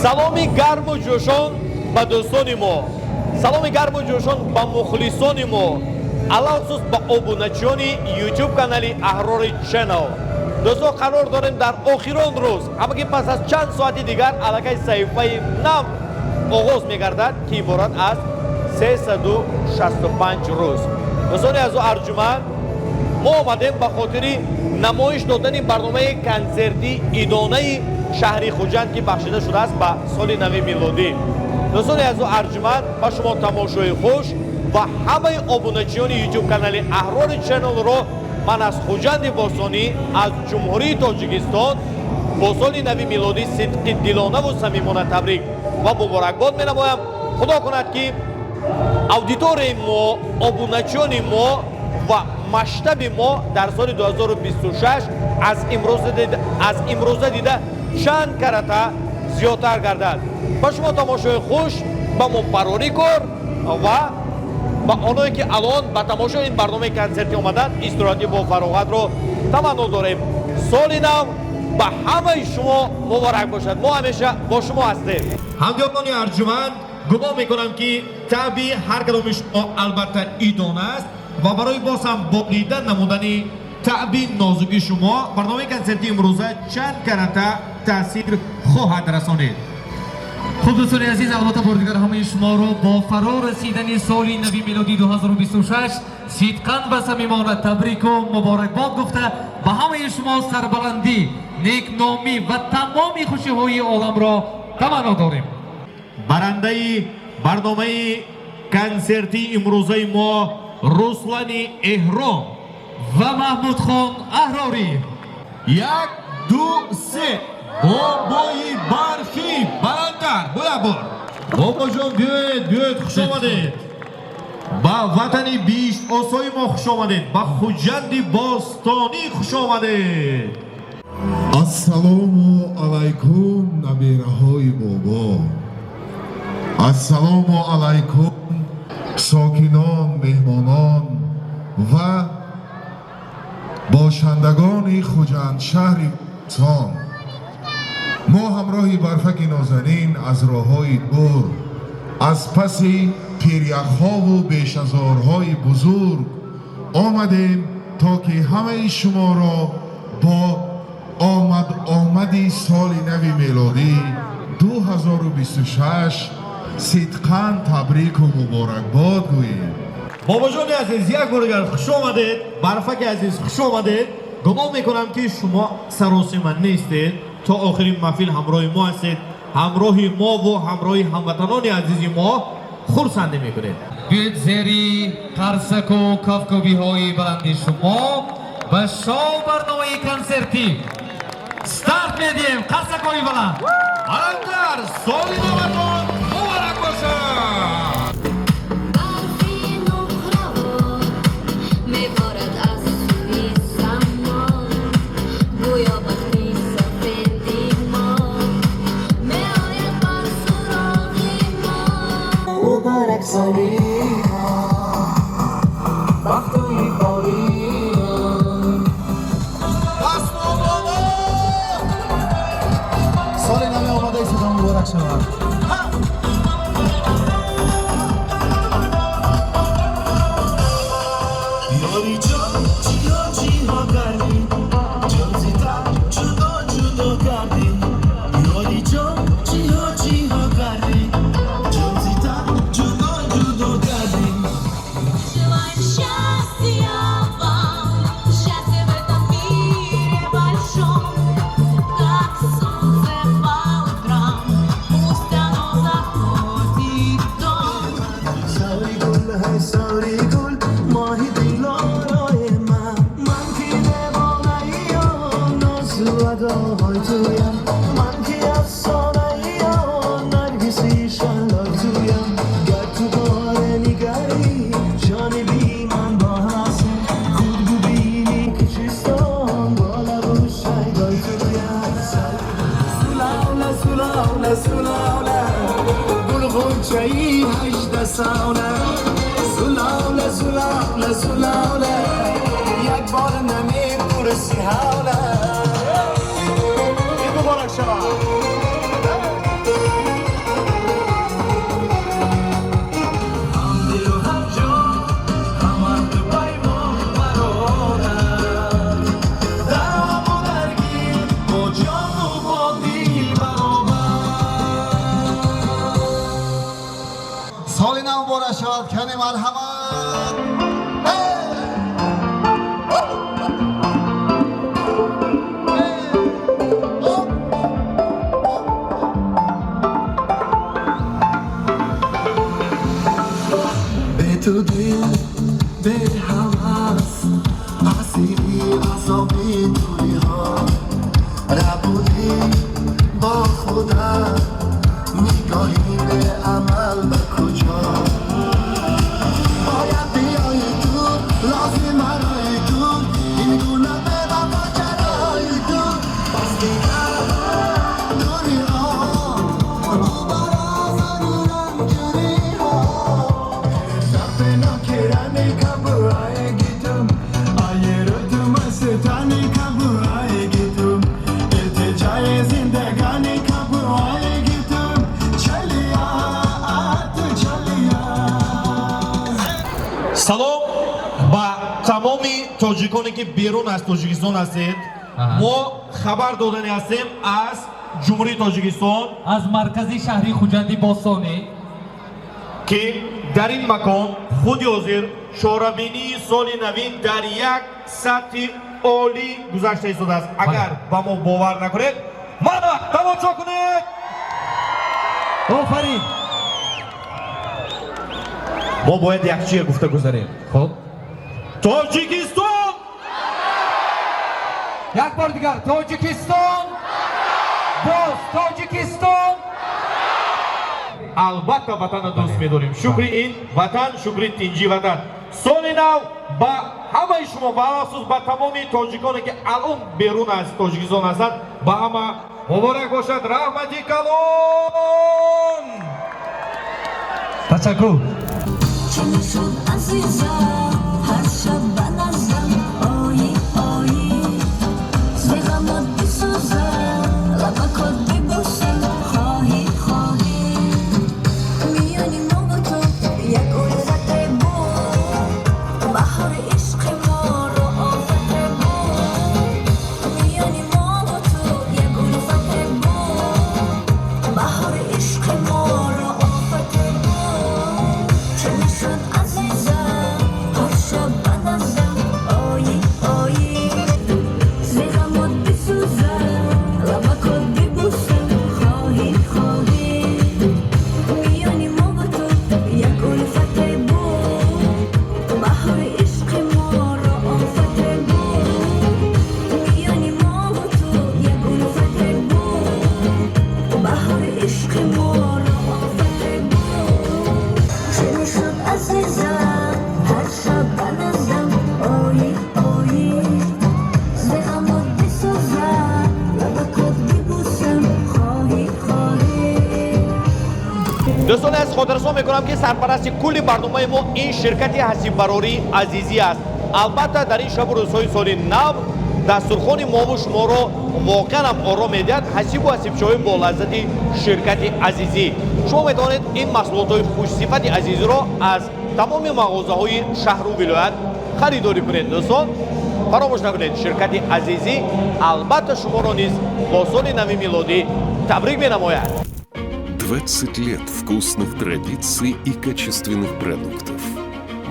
Саломи гарму ҷӯшон ба дӯстони мо, саломи гарму ҷӯшон ба мухлисони мо, алалхусус ба обуначиёни YouTube канали Аҳрори Channel. Дӯстон, қарор дорем дар охирон рӯз, ҳамагӣ пас аз чанд соати дигар аллакай саҳифаи нав оғоз мегардад, ки иборат аз 365 рӯз. Дӯстони азу арҷуманд, мо омадем ба хотири намоиш додани барномаи консертии идонаи шаҳри Хуҷанд, ки бахшида шудааст ба соли нави милодӣ. Дӯстони азу арҷуманд, ба шумо тамошои хуш ва ҳамаи обуначиёни YouTube канали Аҳрори Channel-ро ман аз Хуҷанди бостонӣ, аз Ҷумҳурии Тоҷикистон бо соли нави милодӣ сидқи дилонаву самимона табрик ва муборакбод менамоям. Худо кунад, ки аудиторияи мо, обуначиёни мо ва масштаби мо дар соли 2026 аз имрӯза дида чанд карата зиёдтар гардад. Ба шумо тамошои хуш, ба мо барорӣ кор ва ба оное, ки алон ба тамошои ин барномаи консертӣ омаданд, истироҳатӣ бо фароғатро таманно дорем. Соли нав ба ҳамаи шумо муборак бошад, мо ҳамеша бо шумо ҳастем. Ҳамдиёрони арҷуманд, гумон мекунам, ки таъби ҳар кадоми шумо албатта идона аст ва барои боз ҳам болида намудани таъби нозуки шумо барномаи консертии имрӯза чанд карата таъсир хоҳад расонид. Хуб, дӯстони азиз, албатта, бори дигар ҳамаи шуморо бо фаро расидани соли нави милодӣ 2026 сидқан ва самимона табрику муборакбод гуфта, ба ҳамаи шумо сарбаландӣ, некномӣ ва тамоми хушиҳои оламро таманно дорем. Барандаи барномаи консертии имрӯзаи мо Руслани Эҳром ва Маҳмудхон Аҳрорӣ. Як, ду, се, бобои барфӣ, баландтар, бо як бор. Бобоҷон, биёед, биёед, хуш омадед ба ватани биҳиштосои мо, хуш омадед ба Хуҷанди бостонӣ, хуш омадед. Ассалому алайкум, набираҳои бобо, ассалому алайкум, сокинон, меҳмонон ва бошандагони Хуҷанд, шаҳри сон. Мо ҳамроҳи Барфаки нозанин аз роҳҳои дур, аз паси пиряхҳову бешазорҳои бузург омадем, то ки ҳамаи шуморо бо омад омади соли нави мелодӣ 2026 сидқан табрику муборакбод гӯем. Бобоҷони азиз, як бор дигар хуш омадед, Барфаки азиз, хуш омадед. Гумон мекунам, ки шумо саросима нестед, то охири маҳфил ҳамроҳи мо ҳастед, ҳамроҳи мову ҳамроҳи ҳамватанони азизи мо хурсандӣ мекунед. Биёед, зери қарсаку кафкӯбиҳои баланди шумо ба шоу барномаи консертӣ старт медиҳем. Қарсакҳои баланд. Баландтар! Соли наватон муборак бошад! Барфи нуқравор меборад аз сӯи само, гӯё бахти сафеди мо меояд бар суроғи мо. Муборак соли бахтои холӣ. Дастон боло! Соли нави омадаи шумо муборак шавад. Ёри ҷон, чиҳо чиҳо кардӣ, ҷон зита ҷудо ҷудо кардӣ. Ёри ҷон, чиҳо чиҳо кардӣ, ҷон зита ҷудо ҷудо кардӣ. Желаем счастья вам, счастья в этом мире большом, как солнце по утрам, пусть оно заходит в дом. Сари гул, ҳай сари гул, моҳи дилорои ман, ман ки девонаи он нозу адоҳои туям, ман ки афсонаи он наргиси шаҳлои туям. Гар ту боре нигарӣ ҷониби ман бо ҳасрат, худ бубинӣ, ки чистон бо лабу шайдои туям. Сулола, сулола, сулола, гулғунчаи 18 сола, сулола, сулола, сулола, як бор намепурси ҳола. Муборак шавад! Марҳамат. به تو دل به هوس اسیری عذابی دوری ها ربودی با خدا نگاهی به عمل به کجا باید بیای تو لازم برای تو این گونه به ماجرای تو باز دیگر دوری ها دوباره ضرورم جوری ها. सपनों की रानी कब आएगी तुम, आए रुत मस्तानी कब आएगी तुम, इल्तिजाए जिंदगानी कब आएगी तुम, चलिया तू चलिया। Салом ба тамоми тоҷиконе, ки берун аз Тоҷикистон ҳастед. Мо хабар додани ҳастем аз Ҷумҳурии Тоҷикистон, аз маркази шаҳри Хуҷанди бостонӣ, ки дар ин макон худи ҳозир чорабинии соли навин дар як сатҳи олӣ гузашта истодааст. Агар ба мо бовар накунед, мана тамошо кунед. Офарин! Мо бояд як чие гуфта гузарем. Хуб. Тоҷикистон! Як бор дигар: Тоҷикистон! Боз Тоҷикистон! Албатта, ватанро дӯст медорем. Шукри ин ватан, шукри тинҷи ватан. Соли нав ба ҳамаи шумо ва алахусус ба тамоми тоҷиконе, ки алон берун аз Тоҷикистон ҳастанд, ба ҳама муборак бошад. Раҳмати калон! Ташаккур. Чӣ мешуд, азизам, ҳар шаб ба наздам оӣ, оӣ, зи ғамот бисӯзам, лабакот бибӯсам, хоҳӣ, хоҳӣ. Миёни мо бо ту як улфате буд, баҳори ишқи моро офате буд. Миёни мо бо ту як улфате буд, баҳори ишқи моро офате буд. Чӣ мешуд, азизам, ҳар шаб ба наздам оӣ, оӣ, зи ғамот бисӯзам, лабакот бибӯсам, хоҳӣ, хоҳӣ. Миёни мо бо ту як улфате буд, баҳори ишқи моро офате буд. Миёни мо бо ту як улфате буд, баҳори ишқи моро офате буд. Чӣ мешуд, азизам, ҳар шаб ба наздам оӣ, оӣ, зи ғамот бисӯзам, лабакот бибӯсам, хоҳӣ, хоҳӣ. Дӯстони азиз, хотиррасон мекунам, ки сарпарасти кулли барномаи мо ин ширкати ҳасиббарории Азизӣ аст. Албатта, дар ин шабу рӯзҳои соли нав дастурхони мову шуморо воқеан ҳам ором медиҳад ҳасибу ҳасибчаҳои бо лаззати ширкати Азизӣ. Шумо метавонед ин маҳсулотҳои хушсифати Азизиро аз тамоми мағозаҳои шаҳру вилоят харидорӣ кунед. Дӯстон, фаромӯш накунед, ширкати Азизӣ албатта шуморо низ бо соли нави милодӣ табрик менамояд. 20 лет вкусных традиций и качественных продуктов.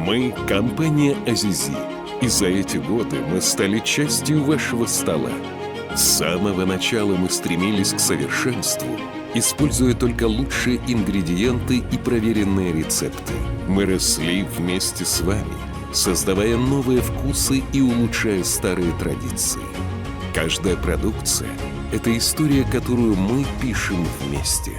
Мы – компания «Азизи». И за эти годы мы стали частью вашего стола. С самого начала мы стремились к совершенству, используя только лучшие ингредиенты и проверенные рецепты. Мы росли вместе с вами, создавая новые вкусы и улучшая старые традиции. Каждая продукция – это история, которую мы пишем вместе.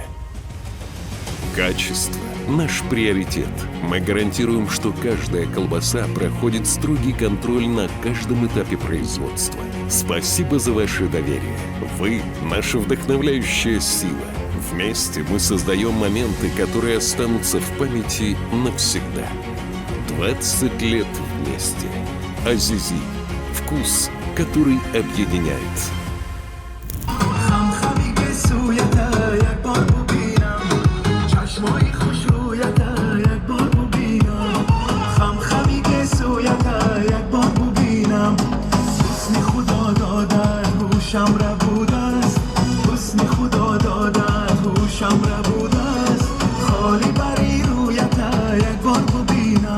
Качество – наш приоритет. Мы гарантируем, что каждая колбаса проходит строгий контроль на каждом этапе производства. Спасибо за ваше доверие. Вы – наша вдохновляющая сила. Вместе мы создаем моменты, которые останутся в памяти навсегда. 20 лет вместе. Азизи. Вкус, который объединяет. Хамхами гесӯята як бор бубинам, чашмои хушрӯята як бор бубинам, хамхами гесӯята як бор бубинам. Ҳусни худо додат ҳушам рабудааст, ҳусни худо додат ҳушам рабудааст, холи бари рӯята як бор бубинам.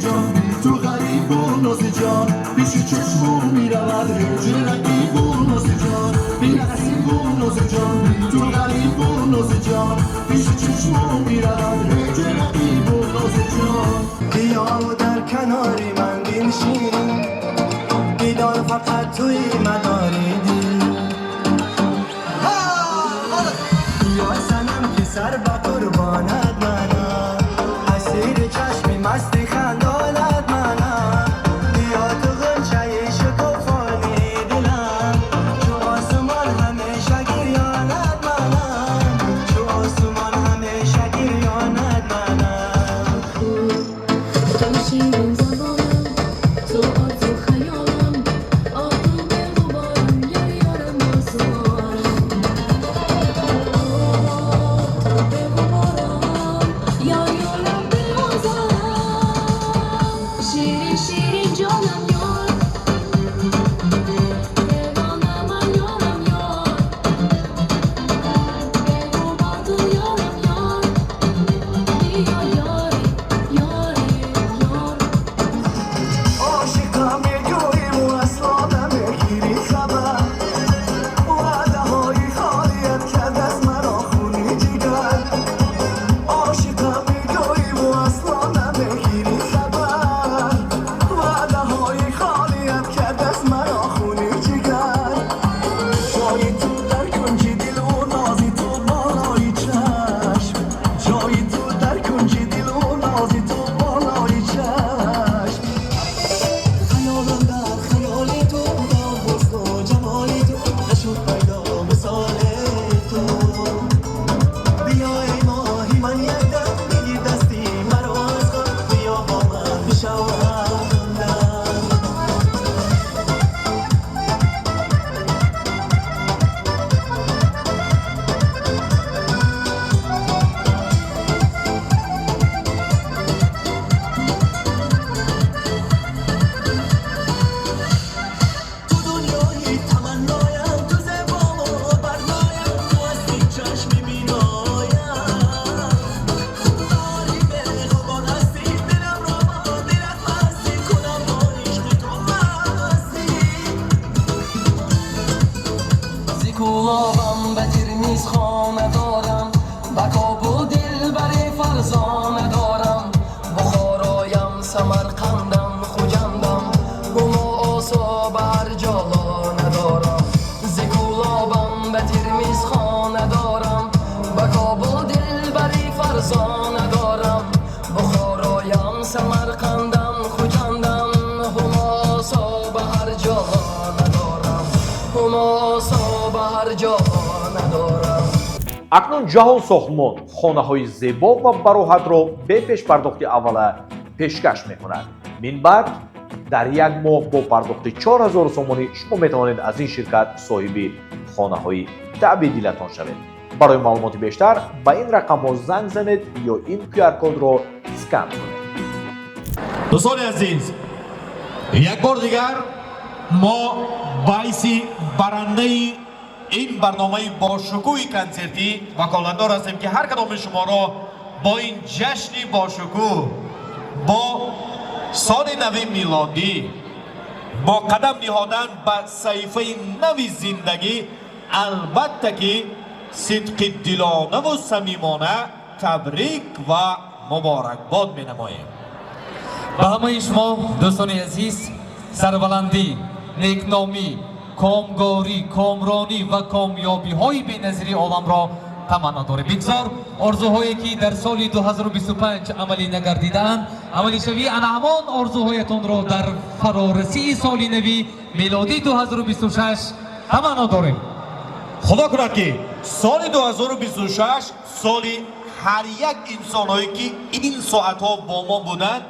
ҷон, бӣ ту ғарибу нози ҷон, пеши чашму меравад ҳиҷри рақибу нози ҷон, бирақсибу нози ҷон, бӣ ту ғарибу нози ҷон, пеши чашму меравад ҳиҷри рақибу нози ҷон. بیا و در کنار من بنشین، دیدار فقط توی مداری دل. بیا صنم که سر به قربانت منم، اسیر چشم مست خندانت منم. بیا تو غنچه شکوفانی دلم، چو آسمان همیشه گریانت منم، چو آسمان همیشه گریانت منم. تو شیرین زبانم، تو آرزو خیالم، آتو به غبارم، یار یارم آسمانم. تو به غبارم، یار یارم به آزارم. شیرین شیرین جانم یار، دیوانم یارم یار، بگو با تو یارم یار، بیا یاری یاری یار. عاشقم میگوییم و اصلا نمیگیری خبر، وعده های خالیت کرد از مرا خونی جگر. عاشقم میگوییم و اصلا نمیگیری خبر، وعده های خالیت کرد از مرا خونی جگر. جای تو در کنج دل و نازی تو بالای چشم، جای تو در کنج دل و نازی تو بالای چشم. خیالم در خیال تو، با حسن و جمال تو نشد پیدا مثال تو. بیا ای ماهی من یک دم، بگیر دستی مرا از غم، بیا با من بشو همدم. تو دنیای تمنایم، تو زیبا و برنایم، تو هستی چشم بینایم. داری به غبار هستی، دلم را با دلت مستی کنم، با عشق تو مستی. зи Кӯлобам ба Термиз хона дорам, ба Кобул дилбари фарзона дорам. Бухороям, Самарқандам, Хуҷандам, Ҳумо осо ба ҳар ҷо лона дорам. Зи Кӯлобам ба Термиз хона дорам, ба Кобул дилбари фарзона дорам. Бухороям, Самарқандам, Хуҷандам, Ҳумо осо ба ҳар ҷо лона дорам, Ҳумо осо ба ҳар ҷо лона дорам. Акнун Ҷаҳон Сохтмон хонаҳои зебо ва бароҳатро бе пешпардохти аввала пешкаш мекунад. Минбаъд дар як моҳ бо пардохти 4000 сомонӣ шумо метавонед аз ин ширкат соҳиби хонаҳои таъби дилатон шавед. Барои маълумоти бештар ба ин рақамҳо занг занед ё ин QR-кодро скан кунед. Дӯстони азиз, як бор дигар мо баҳси барандаи ин барномаи бошукӯҳи консертӣ ваколатдор ҳастем, ки ҳар кадоми шуморо бо ин ҷашни бошукӯҳ, бо соли нави милодӣ, бо қадам ниҳодан ба саҳифаи нави зиндагӣ, албатта ки сидқи дилонаву самимона табрик ва муборакбод менамоем. Ба ҳамаи шумо, дӯстони азиз, сарбаландӣ, некномӣ, комгорӣ, комронӣ ва комёбиҳои беназири оламро таманно дорем. Бигзор орзуҳое, ки дар соли 2025 амалӣ нагардидаанд, амалишавии ана ҳамон орзуҳоятонро дар фарорасии соли нави мелодӣ 2026 таманно дорем. Худо кунад, ки соли 2026 соли ҳар як инсонҳое, ки ин соатҳо бо мо буданд,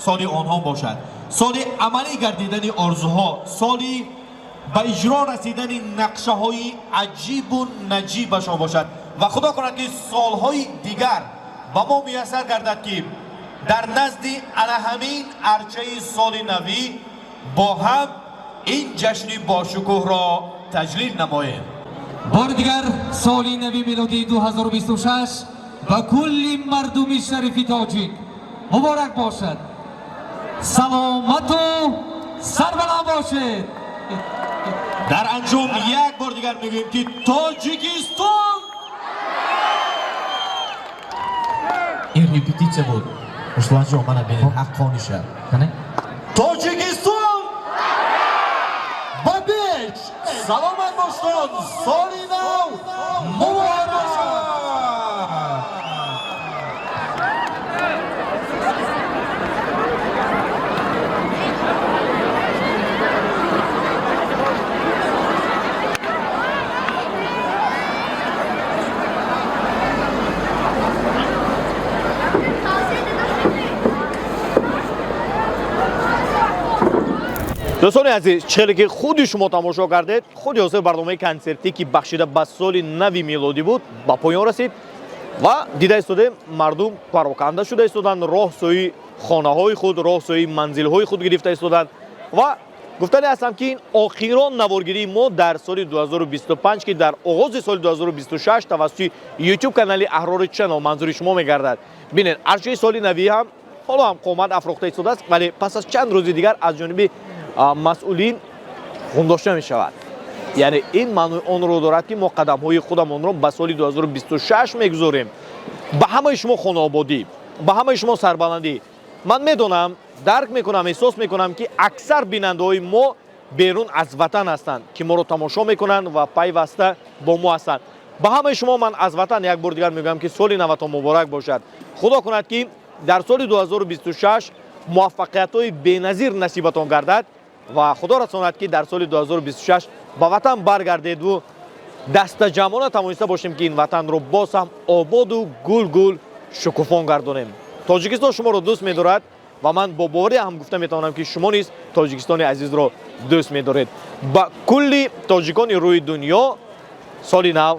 соли онҳо бошад, соли амалӣ гардидани орзуҳо, соли ба иҷро расидани нақшаҳои аҷибу наҷибашон бошад ва худо кунад, ки солҳои дигар ба мо муяссар гардад, ки дар назди ана ҳамин арчаи соли навӣ бо ҳам ин ҷашни бошукӯҳро таҷлил намоем. Бори дигар соли нави мелодии 2026 ба кулли мардуми шарифи тоҷик муборак бошад. Саломату сарбаланд бошед. Дар анҷом як бор дигар мегӯем, ки Тоҷикистон. Ин репетитсия буд, Русланҷон, мана бинед, ҳаққониша. Тоҷикистон ба пеш! Саломат бошед, соли нав муборак бошад! Дӯстони азиз, чӣ хеле ки худи шумо тамошо кардед, худи ҳозир барномаи консертӣ, ки бахшида ба соли нави мелодӣ буд, ба поён расид ва дида истодем, мардум пароканда шуда истоданд, роҳ сӯи хонаҳои худ, роҳ сӯи манзилҳои худ гирифта истоданд. Ва гуфтане ҳастам, ки ин охирон наворгирии мо дар соли 2025, ки дар оғози соли 2026 тавассути YouTube канали Аҳрори Channel манзури шумо мегардад. Бинед, арчаи соли навӣ ҳам ҳоло ҳам қомат афрохта истодааст, вале пас аз чанд рӯзи дигар аз ҷониби масъулин хундошта мешавад. Яъне ин маънои онро дорад, ки мо қадамҳои худамонро ба соли 2026 мегузорем. Ба ҳамаи шумо хонаободӣ, ба ҳамаи шумо сарбаландӣ. Ман медонам, дарк мекунам, эҳсос мекунам, ки аксар бинандаҳои мо берун аз ватан ҳастанд, ки моро тамошо мекунанд ва пайваста бо мо ҳастанд. Ба ҳамаи шумо ман аз ватан як бор дигар мегӯям, ки соли наватон муборак бошад. Худо кунад, ки дар соли 2026 муваффақиятҳои беназир насибатон гардад ва худо расонад, ки дар соли 2026 ба ватан баргардеду дастаҷамъона тавониста бошем, ки ин ватанро боз ҳам ободу гулгул шукуфон гардонем. Тоҷикистон шуморо дӯст медорад ва ман бо боварӣ ҳам гуфта метавонам, ки шумо низ Тоҷикистони азизро дӯст медоред. Ба кулли тоҷикони рӯи дунё соли нав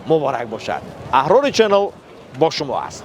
муборак бошад. Аҳрори Channel бо шумо аст.